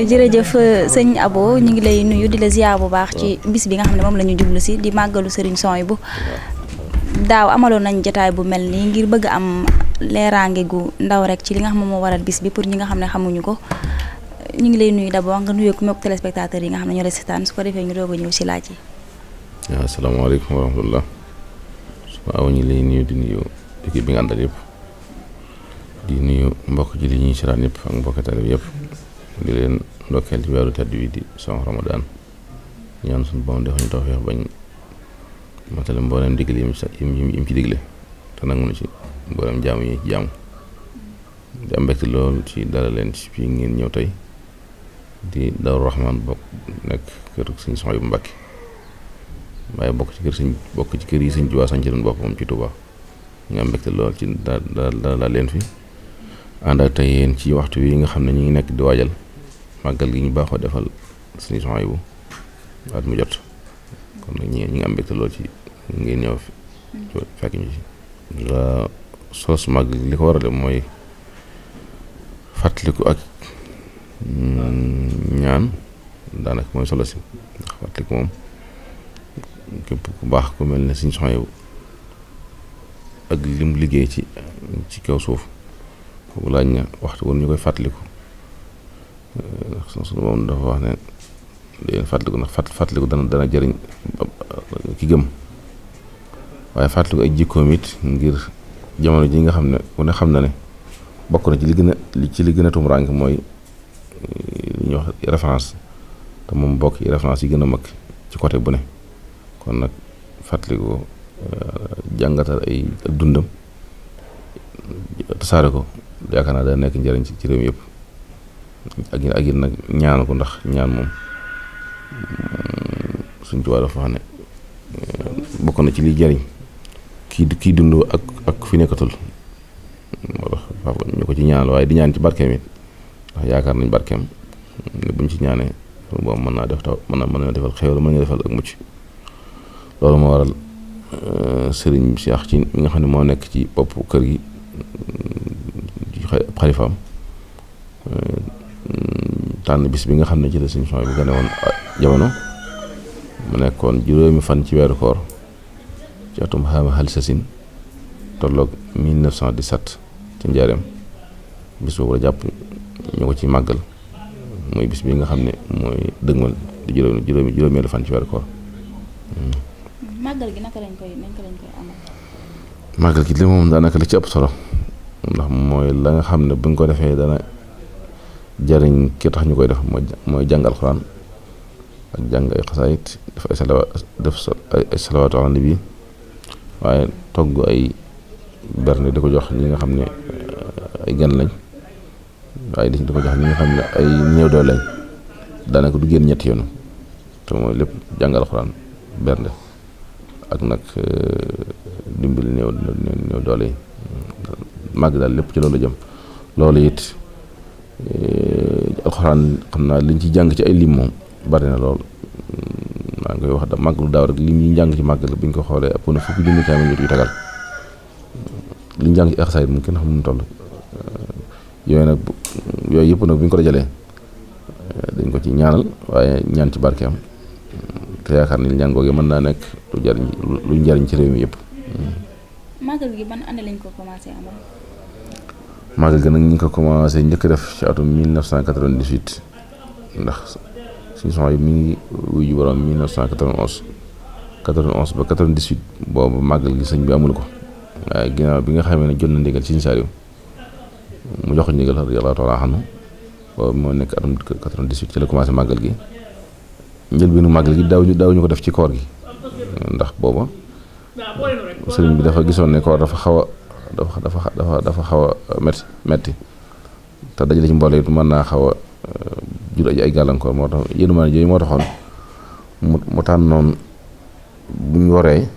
jërëjëf sëñ Abo ñu ngi lay nuyu di la ziar bu baax ci bis bi nga xam ne moom la ñu jublu si di màggalu Serigne Souhaïbou daaw amaloon nañ jotaay bu mel nii ngir bëgg am leeraange gu ndaw rek ci li nga xam ne moo waral bis bi pour ñi nga xam ne xamuñu ko ñu ngi lay nuyu d'abord nga nuyoo ko mbokk téléspectateurs yi nga xam ne ñoo lay seetaan su ko defee ñu doog a ñëw si laaj yi. waaw asalaamaaleykum wa rahmatulah waaw ñu ngi lay nuyu di nuyu équipe bi nga àndal yëpp di nuyu mbokk ji li ñuy seetaan yëpp ak mbokk télé yëpp di leen ndokkeel ci weeru tedd wi di son Ramadan ñaan suñu borom def ñu tawfeex bañ matale mboolem digle yi mu ci digle te nangu na ci mboolem jaamu yi jaamu di am mbégte loolu ci dara leen ci fii ngeen ñëw tey di Daaru Rahman bokk nekk kër Sëñ Souhaïbou Mbacké waaye bokk ci kër yi Sëñ Tuubaa sañ ci doon bokk moom ci Tuubaa ñu am mbégte lool ci daal leen fi ànd ak tey yéen ci waxtu wi nga xam ne ñu ngi nekk di waajal màggal gi ñu baaxoo defal Sëñ Souhaïbou at mu jot kon nag ñi ngi am mbégte lool ci ngeen ñëw fekk ñu ci la sos màgg li ko waral mooy fàttaliku ak ñaan daanaka mooy solo si ndax fàttaliku moom képp ku baax ku mel ne Sëñ Souhaïbou ak lim liggéey ci kaw suuf kooku laaj na waxtu woon ñu koy fàttaliku ndax sunu moom dafa wax ne leen fàttaliku ndax fàttaliku dana jëriñ ki gëm waaye fàttaliku ay jikkoom it ngir jamono ji nga xam ne ku ne xam na ne bokk na ci li gën a tumurànk mooy li ñuy wax référence te moom bokk yi référence yi gën a mag ci côté bu ne kon nag fàttaliku jàngatal ay ak dundam tasaare ko yaakaar naa da nekk njëriñ ci réew mi yëpp ak it nag ñaan ko ndax ñaan moom suñ tubaab dafa wax ne bokk na ci liy jëriñ kii dund ak fi nekkatul moo tax ñu ko ci ñaanal waaye di ñaan ci barkeem it ndax yaakaar nañ barkeem ne buñ ci ñaanee boobu mën naa def taw mën na defal xéwal mën nga defal ak mucc loolu moo waral Serigne Cheikh ci mi nga xam ne moo nekk ci bopp kër gi xalifaam tànn bis bi nga xam ne ci la Sëñ Souhaïbou gane woon jamono mu nekkoon juróomi fan ci weeru koor ci atum xaama xalisasin tolloog 1917 ci njaareem bis boobu la jàpp ñu ko ci màggal mooy bis bi nga xam ne mooy dëgmal di juróomeelu fan ci weeru koor. màggal gi naka lañ koy amal. màggal gi li moom daanaka li ci ëpp solo ndax mooy la nga xam ne bu ñu ko defee dana jariñ ki tax ñu koy def mooy jàng alxuraan ak jàng ay xasaayit def ay salawaatu ala nabi waaye togg ay berne di ko jox ñi nga xam ne ay gan lañ waaye di ko jox ñi nga xam ne ay néew doole lañ daanaka du génn ñetti yoonu te mooy lépp jàng alxuraan bernde ak nag dimbali néew doole yi màgg daal lépp ci loolu jëm loolu it alxuraan xam naa liñ ci jàng ci ay lim moom bari na lool maa ngi koy wax da màggalu daaw rek lim ñu jàng ci màggal bi ñu ko xoolee ëpp na fukki junni kaamil yu tagal liñ jàng ci xasaayid moom kenn xam nu mu toll yooyu yëpp nag bu ñu ko dajalee dañ ko ci ñaanal waaye ñaan ci barkeem te yaakaar ni ñaan googu mën naa nekk lu njariñ ci réew mi yëpp. màggal gi ban année lañ ko commencé amal. màggal gi nag ñu ngi ko commencé njëkk def ci atum 1998 ndax Sëñ Souhaïbou mi ngi wuyu borom 1991 ba 98 boobu màggal gi sëñ bi amul ko waaye ginnaaw bi nga xamee ne jot na ndigal ci Sëñ Saaliw mu jox ko ndigal radiyallaahu taala anhu boobu moo nekk atum 98 ci la commencé màggal gi njëlbéenu màggal gi daawuñu ko def ci koor gi ndax booba sëriñ bi dafa gisoon ne koor dafa xaw a metti te dajale ci mbooloo it mën naa xaw a jur ay gàllankoor moo tax yéen ma yooyu moo taxoon mu tànnoon bu ñu waree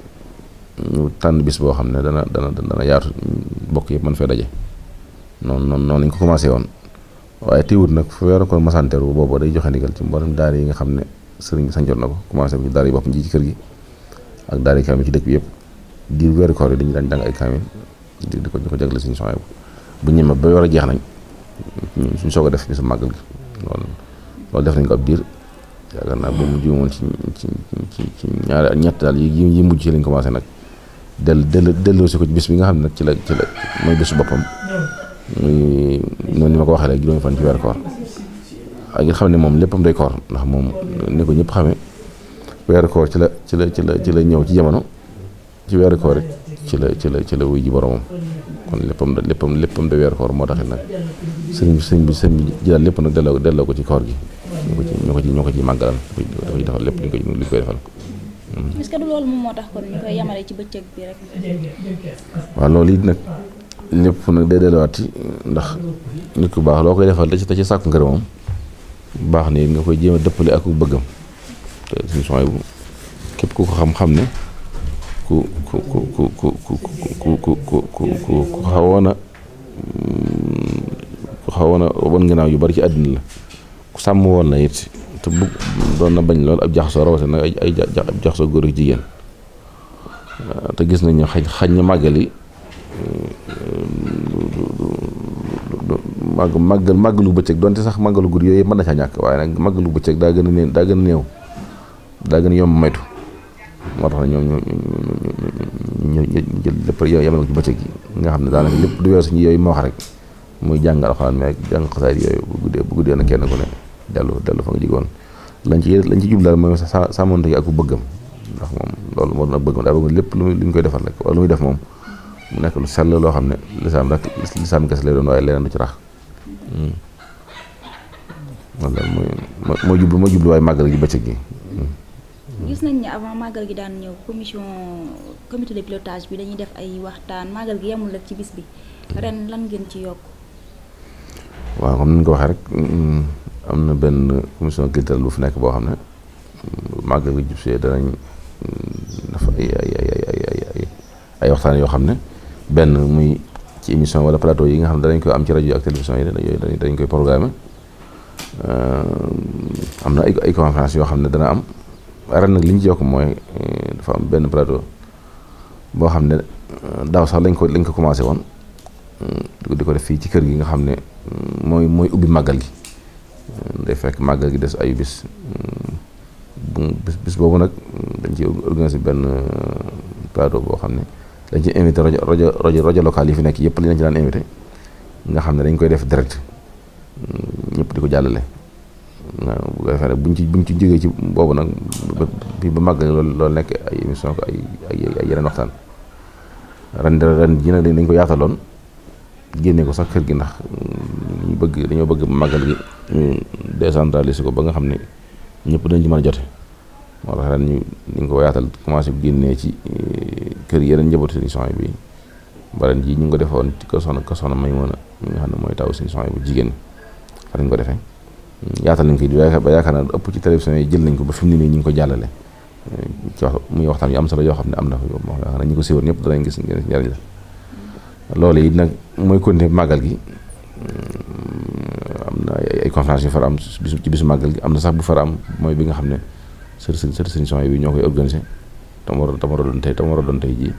ñu tànn bis boo xam ne dana yaatu bokk yëpp mën fee daje noonu lañ ko commencé woon waaye teewut nag fu weeru koor masanteeru boobu day joxe ndigal ci mboolem daara yi nga xam ne sëriñ bi sanjoon na ko commencé ko ci daara yi boppam ji ci kër gi ak daara yi kaamil ci dëkk bi yëpp diir weeru koor yi dañu daan jàng ay kaamil di ko jagle Sëñ Souhaïbou bu ñëwee ba war a jeex nañ suñ soog a def bisu màggal gi loolu loolu def nañ ko ab diir yaakaar naa ba mu juumoon ci ñaari ak ñett daal yi mujj ci lañ commencé nag delloo si ko ci bis bi nga xam ne nag ci la mooy bisu boppam muy noonu ni ma ko waxee rek juróomi fan ci weeru koor ak nga xam ne moom léppam day koor ndax moom ni ko ñëpp xamee weeru koor ci la ñëw ci jamono ci weeru koor rek ci la wuy ji boromam kon léppam da weeru koor moo taxit nag sëñ bi jëlaat lépp nag delloo ko ci koor gi ñoo ko ci màggalal dafa ci defal lépp li koy defal. est-ce que du loolu moom moo tax kon ñu koy yamale ci bëccëg bi rek. waaw loolu it nag lépp nag day delluwaat ci ndax nit ku baax loo koy defal da ci sàkku ngërëmam baax ni nga koy jéem a dëppale ak bëggam te suñu sooy bu képp ku ko xam ne ku xawoon a wan ginnaaw yu bari ci àddina la ku sàmm woon na it te bu doon na bañ lool ab jaxasoo rawatina nag ay jaxasoo góor ak jigéen te gis nañ ne xañ na màggal yi màggalu bëccëg donte sax màggalu guddi yooyu mën na caa ñàkk waaye nag màggalu bëccëg daa gën a néew daa gën a yomb maytu moo tax na ñoom ñu jël lépp yemal ko ci bëccëg gi nga xam ne daanaka lépp du weesu yooyu ma wax rek muy jàng alxuraan mi ak jàng xasaayid yooyu bu guddee na kenn ku ne dellu fa nga jigoon lañ ci jub daal mooy sàmmonte gi ak ku bëggam ndax moom loolu moo doon ak bëggam daa bëgg lépp lu ñu koy defal rek wala lu muy def moom mu nekk lu sell loo xam ne lislaam kese lay doon waaye leneen du ci rax walla moo jublu waaye màggal gi bëccëg gi. gis nañ ne avant màggal gi daan ñëw comité de pilotage bi dañuy def ay waxtaan màggal gi yemul rek ci bis bi ren lan ngeen ci yokk. waaw comme ni ñu ko waxee rek am na benn commission culturelle bu fi nekk boo xam ne màggal gi jub see danañ dafa ay waxtaan yoo xam ne benn muy ci émission wala plateau yi nga xam ne danañ koy am ci rajo ak télévision yi dañ koy programmer am na ay conférence yoo xam ne dana am ren nag li ñu ci yokk mooy dafa am benn plateau boo xam ne daaw sax lañ ko commencé woon di ko def fii ci kër gi nga xam ne mooy ubbi màggal gi day fekk màggal gi des ayu bis boobu nag dañ ci organiser benn plateau boo xam ne dañ ci invité rajo local yi fi nekk yëpp li lañ ci daan invité nga xam ne dañ koy def direct ñëpp di ko jàllale bu ko defee nag buñ ci jógee ci boobu nag bi ba màggal loolu nekk ay émission ko ay yeneen waxtaan ren ji nag dañ ko yaataloon génne ko sax kër gi ndax dañoo bëgg màggal gi ñu décentraliser ko ba nga xam ne ñëpp dañ ci mën a jote moo tax ren ñu ngi ko yaatal commencé bu génnee ci kër yeneen njabootu seen soxna bi ba ren ji ñu ngi ko defoon ci ko soxna may mën a ñi nga xam ne mooy taw seen soxna bu jigéen fa lañ ko defee yaatal nañ ko ba yaakaar naa ëpp ci télévision yi jël nañ ko ba fi mu ne nii ñu ngi ko jàllale ci wax muy waxtaan yu am solo yoo xam ne am na fa yaakaar naa ñi ko siiwal ñëpp danañ gis njëriñ la loolu yi nag mooy continuer màggal gi am na ay conférence yu fara am ci bisu màggal gi am na sax bu fara am mooy bi nga xam ne sëriñ son bi ñoo koy organisé tam war a doon tey jii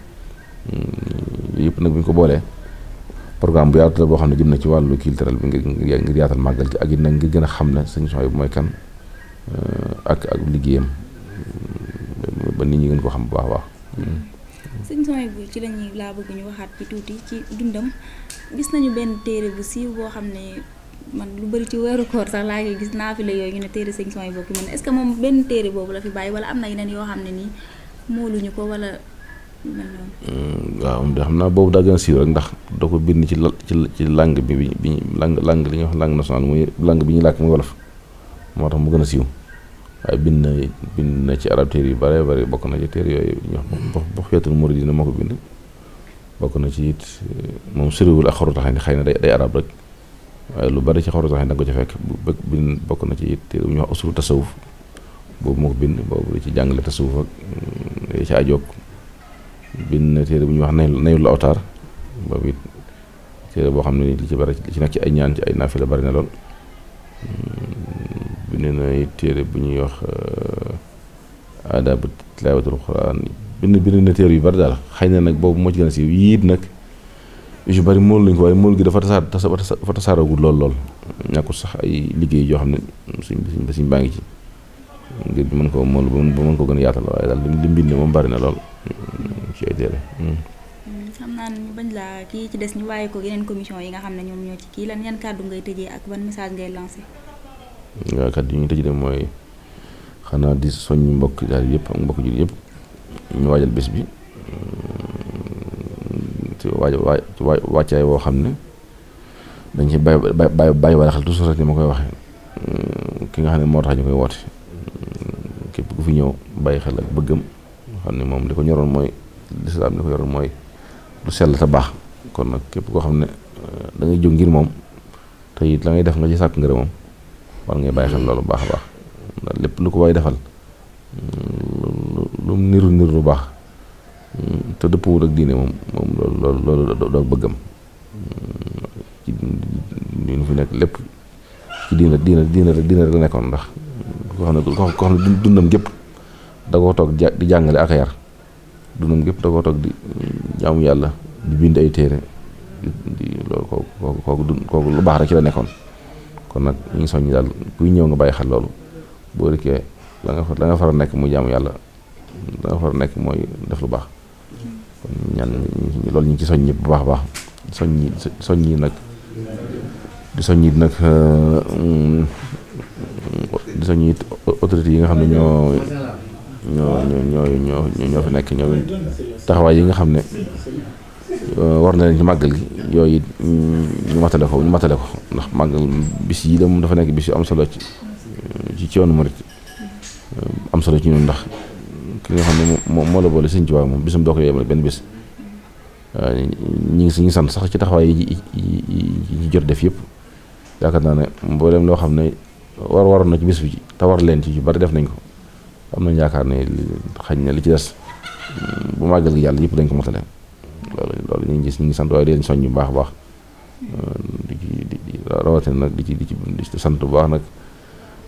yëpp nag bu ñu ko boolee programme bu yaatu la boo xam ne jëm na ci wàllu culturel bi ngir yaatal màggal gi ak it nag ngir gën a xam ne sëriñ son bi mooy kan ak liggéeyam ba nit ñi gën ko xam bu baax a baax. sëñ Sonia bu ci lañuy laa bëgg ñu waxaat ci tuuti ci dundam gis nañu benn téere bu siiw boo xam ne man lu bari ci weeru koor sax laa ngi gis naafila yooyu ñu ne téere sëñ Sonia boobu man est-ce que moom benn téere boobu la fi bàyyi wala am na yeneen yoo xam ne nii mooluñu ko wala mel noonu. waaw de xam naa boobu daa gën a siiw rek ndax da ko bind ci langue bi langue li ñuy wax langue nationale muy langue bi ñuy làkk muy wolof moo tax mu gën a siiw. waaye bind na ci arab téere yu bare bare bokk na ci téere yooyu ñu wax ba xeetul muridina moo ko bind bokk na ci it moom soriwul ak xaru taxani xëy na day arab rek waaye lu bari ci xaru taxani da nga ko ci fekk bind bokk na ci it téere bu ñuy wax usulu tasawuf boobu moo ko bind boobu ci jàngale tasawuf ak ci ajoog bind na téere bu ñuy wax nayul la awtaar boobu it téere boo xam ne li ci bari li ci nekk ci ay ñaan ci ay naafila bari na lool bind na téere bu ñuy wax aadabu tilaawatul quraan bind na téere yu bari daal xëy na nag boobu moo ci gën a siiw yiit nag yu bari mool lañ ko waaye mool gi dafa tasaaragul lool ñàkkul sax ay liggéey yoo xam ne suñ baa ngi ci ngir mën koo mool ba mën ko gën a yaatal waaye daal li mbind moom bari na lool ci ay téere. xam naa ne ñu bañ laa kii ci des ñu bàyyi ko yeneen commission yi nga xam ne ñoom ñoo ci kii lan yan kàddu ngay tëjee ak ban message ngay lancé. waaw kàddu yi ñu tëjee mooy xanaa di soññ mbokk daal yëpp ak mbokk jullit yëpp ñu waajal bés bi ci wàccaay woo xam ne dañ ci bàyyi wala xel toujours rek ni ma koy waxee ki nga xam ne moo tax ñu koy woote képp ku fi ñëw bàyyi xel ak bëggam xam ne moom li ko ñoroon mooy lislaam li ko yoroon mooy lu sell te baax kon nag képp koo xam ne da ngay jóg ngir moom te it la ngay def nga ci sàkk ngërëm moom war ngay bàyyi xel loolu baax a baax ndax lépp lu ko waay defal lu niru lu baax te dëppwul ak diine moom loolu doo bëggam ci ñu fi nekk lépp ci diine rek la nekkoon ndax koo xam ne dundam gépp da koo toog di jàngale ak yar dundam gépp da koo toog di jaamu yàlla di bind ay téere di loolu kooku lu baax rek ci la nekkoon kon nag ñu ngi soññi daal kuy ñëw nga bàyyi xel loolu boo dikkee la nga far a nekk muy jaamu yàlla la nga far a nekk mooy def lu baax kon ñaan loolu ñu ngi ci soññi bu baax a baax soññi nag di soññi nag di soññi autorités yi nga xam ne ñoo fi nekk ñoo taxawaay yi nga xam ne war na leen ci màggal gi yooyu ñu matale ko ndax màggal bis yi de moom dafa nekk bis yu am solo ci yoonu murit am solo ci ñun ndax ki nga xam ne moo la boole Sëñ Tuubaa moom bisum doo ko yemale benn bis ñi ngi sant sax ci taxawaay yi jot def yëpp yaakaar naa ne mboolem loo xam ne waroon na ci bis bi te war leen ci yu bari def nañ ko am nañ yaakaar ne xañ na li ci des bu màggal gi yàlla yëpp dañ ko motale loolu ñu ngi sant waaye di leen soññ bu baax a baax di rawatina nag di ci sant bu baax nag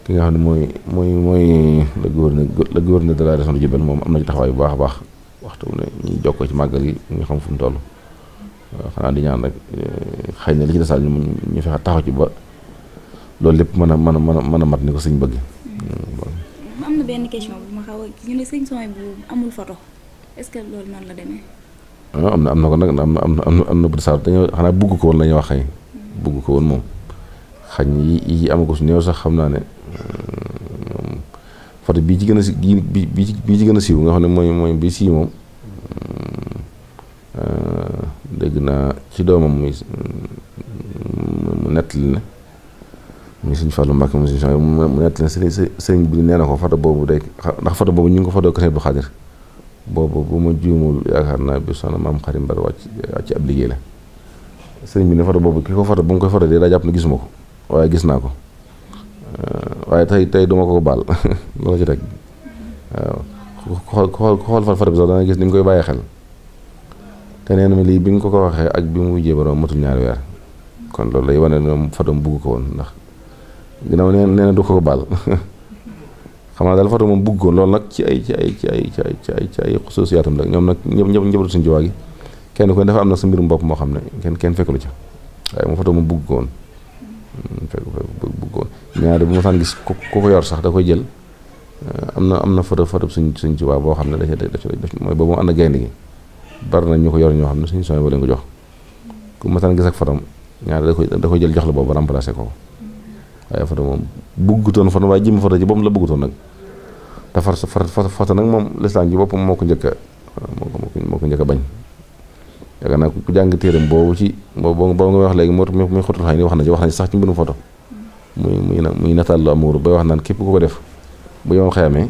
ki nga xam ne mooy le gouverneur de la région de Diourbel moom am na ci taxawaay bu baax a baax waxtu ne ñuy jokkoo ci màggal gi ñu xam fu mu toll xanaa di ñaan rek xëy na li ci desaal ñu fexe taxaw ci ba loolu lépp mën a mat ni ko sëñ bëgg. am na benn question bu ma xaw a ñu ne sëñ Souhaïbou bu amul photo est-ce que loolu noonu la demee. am na ko nag am na bu desaal dañoo xanaa bugg ko woon la ñuy wax xëy bugg ko woon moom xañ yi amagu su néew sax xam naa ne photo bii ci gën a si bii ci gën a siiw nga xam ne mooy bii sii moom dégg naa ci doomam mu nettali ne muy Sëñ Fallu Mbàkke mu nettali ne sëriñ bi nee na ko photo boobu day ndax photo boobu ñu ngi ko photo Kër Abdou Khadir boobu bu ma juumul yaakaar naa bi soxna maam Xarim Mbar wàcc ab liggéey la sëriñ bi ne photo boobu ki ko photo bu nga koy photo de daa jàpp ne gisuma ko waaye gis naa ko waaye tey duma ko baal loolu ci teg waaw xool photo bi sax dana gis ni mu koy bàyyi xel te nee na ma lii bi nga ko waxee ak bi mu wujjee borom matul ñaari weer kon loolu lay wane ne moom photo mu bugg ko woon ndax ginnaaw nee na du ko baal xam naa daal photo moom bugg ko loolu nag ci ay xususiyaatam la ñoom nag ñëpp njëbatu Sëñ Tuubaa gi kenn ko dafa am nag sa mbirum bopp moo xam ne kenn fekkulu ca waaye moom photo moom bugg ko woon bugg ko woon ñaari bu ma saan gis ku ko yor sax da koy jël am na photo Sëñ Tuubaa boo xam ne def mooy boobu mu ànd gaynde gi bari na ñu ko yor ñoo xam ne Sëñ Souhaïbou leen ko jox ku ma saan gis ak photom ñaari da koy jël jox la boobu remplacé ko waaye photo moom buggutoon photo waaye jëmmi photo ji boobu la buggutoon nag te photo nag moom lislaam ji boppam moo ko njëkk a bañ yaakaar naa ku jàng téeram boobu ci boobu nga wax léegi muy xotul xay ni wax na ci sax ci mbirum photo muy nataal lu amuru bay wax naan képp ku ko def bu yoon xayamee